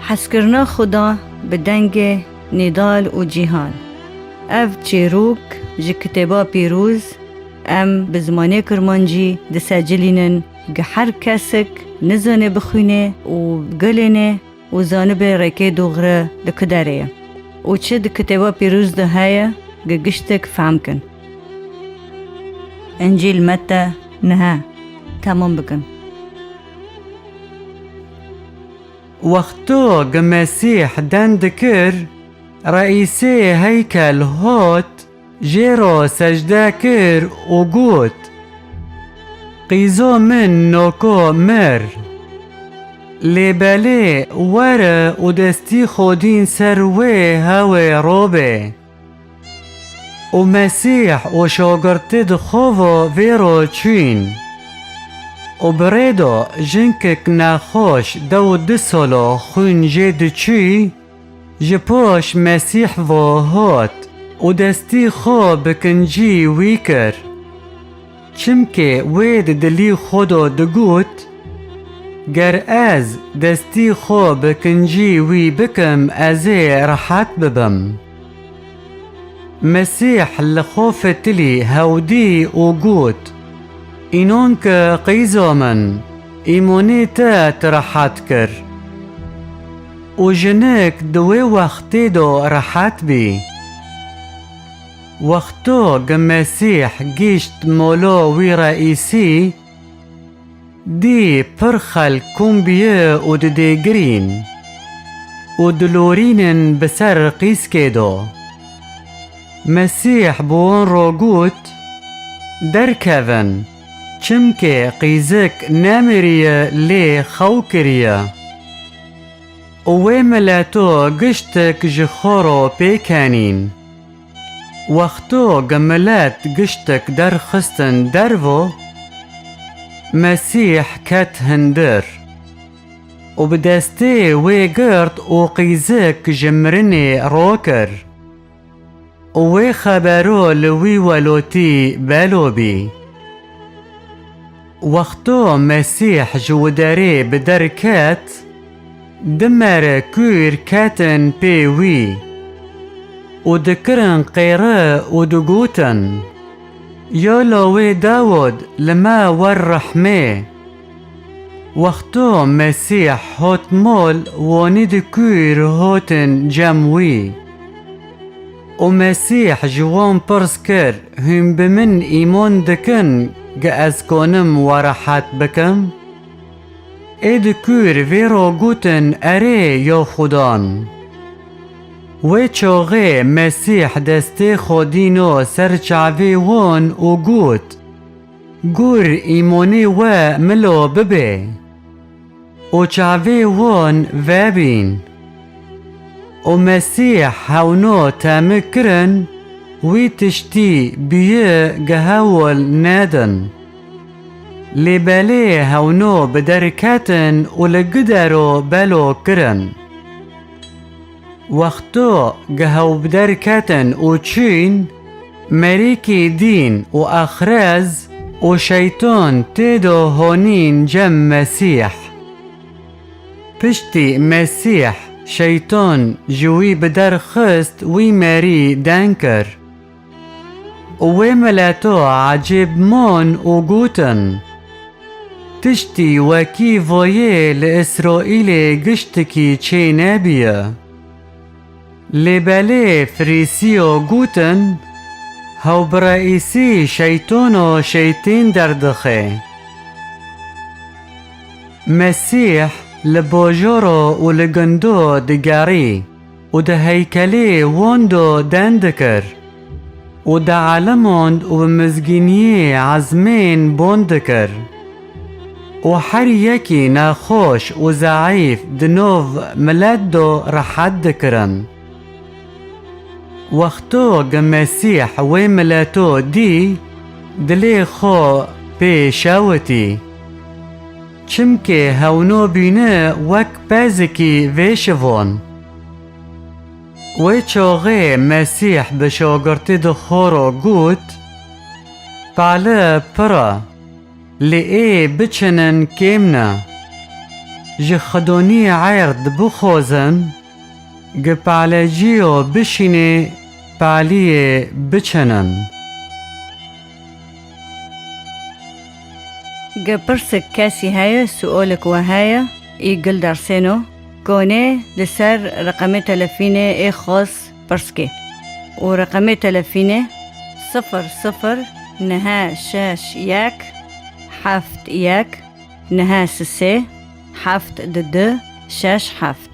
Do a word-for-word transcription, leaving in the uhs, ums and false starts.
Hezkirina Xuda bi dengê Nîdal û Cîhan. Ev çîrok ji Kitêba Pîroz em bi zimanê Kirmancî disecilînin, gi her kesik nizane bixwîne û gelêne û zanibe rêkê doxre li ku derê ye û çi di Kitêba Pîroz de heye, gi giştek fehm kin. Încîl Mete neh. Temam bikin. Wexto gi Mesîh deng dikir, reîsê heykel hot, jê re secde kir û got, Qîzo min noko mir. Lê belê were û destî xwe dîn ser wê hewê robê. Û Mesîh û şagirtê di xwe ve vê re çûn. Û bi rê de jinkek nexweş dew du sala xwîn jê diçû, ji paş Mesîh ve hat û destî xwe bi kincî wî kir. Çimkê wê di dilî xwe de digot, Ger ez destî xwe bi kincî wî bikim, ez ê rehet bibim. Mesîh li xwe fitilî hewdî û got, Înonke qîza min, îmonê te ti rehet kir. Û jinik di wê wextê de rehet bî. Wexto gi Mesîh gihişt mola wî reîsî, dî pir xelk kom bûye û didêgirîn û dilorînin bi ser qîzkê de. Mesîh bi wan re got, Derkevin, çimkê qîzik nemiriye lê xew kiriye. Û wê mileto giştek ji xwe re pêk henîn. Wexto gi milet giştek derxistin derve, Mesîh ket hundir û bi destê wê girt û qîzik ji mirinê rakir. Û wê xebero li wî welotî belo bî. Wexto Mesîh ji widerê bi der ket, du mere kûr ketin pê wî û dikirin qêre û digotin, Ya lawê Dawid, li me wer rehmê! Wexto Mesîh hot mol, wanî di kûr hotin cem wî. Û Mesîh ji wan pirs kir, Hûn bi min îmon dikin, gi ez konim we rehet bikim? Ê di kûr vê re gotin, Erê, ya Xudan. Wê çaxê Mesîh destê xwe dîno ser çavê wan û got, Gur îmonê we milo bibe. Û çavê wan vebîn. Û Mesîh hewno temik kirin, wî tiştî bûye gi hewl nedin. Lê belê hewno bi der ketin û li gidero belo kirin. Wexto gi hewbder ketin û çûn, merîkî dîn û exrez û şeytan tê de honîn cem Mesîh. Piştî Mesîh şeytan ji wî bi der xist, wî merî deng kir. Û wê mileto ecêb man û gotin, Tiştî wekî voyê li Îsraîlê giştikî çê nebîye. Lê belê Firîsiyo gotin, Hewbireîsî şeytano şeytên derdixe. Mesîh li bajaro û li gundo digerî û di heykelê wan de deng dikir û dieliman û bi mizgîniyê ezmên bon dikir û her yekî nexweş û zeîf di nav milet de rehet dikirin. Wexto gi Mesîh wê mileto dî, dilê xwe pê şewitî. Çimkê hewno bîne wek pezikî vê şivan. Wê çaxê Mesîh bi şagirtê di xwe re got, Pale pir e, lê ê biçinin kêm ne. ji xidoniyê erd bixwazin, gi paleciyo bişînê paliyê biçinin. Gi pirsik kesî heye, suolik we heye, î gil dersêno, konê li ser reqemê telefînê ê xwest pirskê. Û reqemê telefînê sifir sifir nehe şeş yek heft yek nehe sisê heft du du şeş heft.